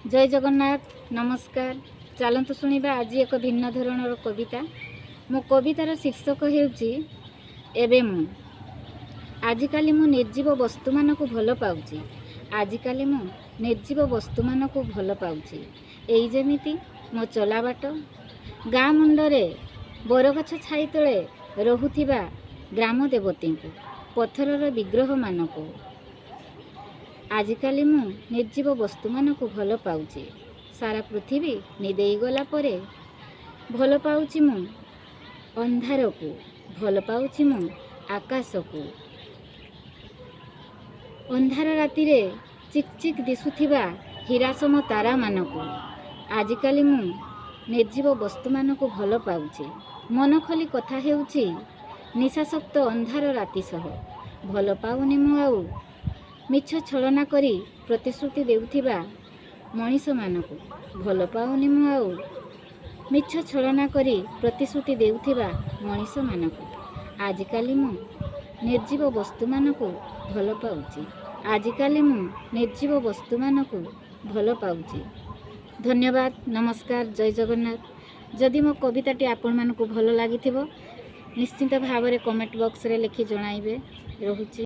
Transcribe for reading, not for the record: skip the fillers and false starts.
ଜୟ ଜଗନ୍ନାଥ, ନମସ୍କାର। ଚାଲନ୍ତୁ ଶୁଣିବା ଆଜି ଏକ ଭିନ୍ନ ଧରଣର କବିତା। ମୋ କବିତାର ଶୀର୍ଷକ ହେଉଛି ଏବେ ମୁଁ। ଆଜିକାଲି ମୁଁ ନିର୍ଜୀବ ବସ୍ତୁମାନଙ୍କୁ ଭଲ ପାଉଛି। ଆଜିକାଲି ମୁଁ ନିର୍ଜୀବ ବସ୍ତୁମାନଙ୍କୁ ଭଲ ପାଉଛି, ଏଇ ଯେମିତି ମୋ ଚଲାବାଟ, ଗାଁ ମୁଣ୍ଡରେ ବରଗଛ ଛାଇ ତଳେ ରହୁଥିବା ଗ୍ରାମ ଦେବତୀଙ୍କୁ, ପଥରର ବିଗ୍ରହମାନଙ୍କୁ। ଆଜିକାଲି ମୁଁ ନିର୍ଜୀବ ବସ୍ତୁମାନଙ୍କୁ ଭଲ ପାଉଛି। ସାରା ପୃଥିବୀ ନିଦେଇ ଗଲା ପରେ ଭଲ ପାଉଛି ମୁଁ ଅନ୍ଧାରକୁ, ଭଲ ପାଉଛି ମୁଁ ଆକାଶକୁ, ଅନ୍ଧାର ରାତିରେ ଚିକ୍ ଚିକ୍ ଦିଶୁଥିବା ହୀରାସମ ତାରାମାନଙ୍କୁ। ଆଜିକାଲି ମୁଁ ନିର୍ଜୀବ ବସ୍ତୁମାନଙ୍କୁ ଭଲ ପାଉଛି। ମନ ଖୋଲି କଥା ହେଉଛି ନିଶାସକ୍ତ ଅନ୍ଧାର ରାତି ସହ। ଭଲ ପାଉନି ମୁଁ ଆଉ ମିଛ ଛଳନା କରି ପ୍ରତିଶ୍ରୁତି ଦେଉଥିବା ମଣିଷମାନଙ୍କୁ। ଭଲ ପାଉନି ମୁଁ ଆଉ ମିଛ ଛଳନା କରି ପ୍ରତିଶ୍ରୁତି ଦେଉଥିବା ମଣିଷମାନଙ୍କୁ। ଆଜିକାଲି ମୁଁ ନିର୍ଜୀବ ବସ୍ତୁମାନଙ୍କୁ ଭଲ ପାଉଛି। ଆଜିକାଲି ମୁଁ ନିର୍ଜୀବ ବସ୍ତୁମାନଙ୍କୁ ଭଲ ପାଉଛି। ଧନ୍ୟବାଦ, ନମସ୍କାର, ଜୟ ଜଗନ୍ନାଥ। ଯଦି ମୋ କବିତାଟି ଆପଣମାନଙ୍କୁ ଭଲ ଲାଗିଥିବ, ନିଶ୍ଚିତ ଭାବରେ କମେଣ୍ଟ ବକ୍ସରେ ଲେଖି ଜଣାଇବେ। ରହୁଛି।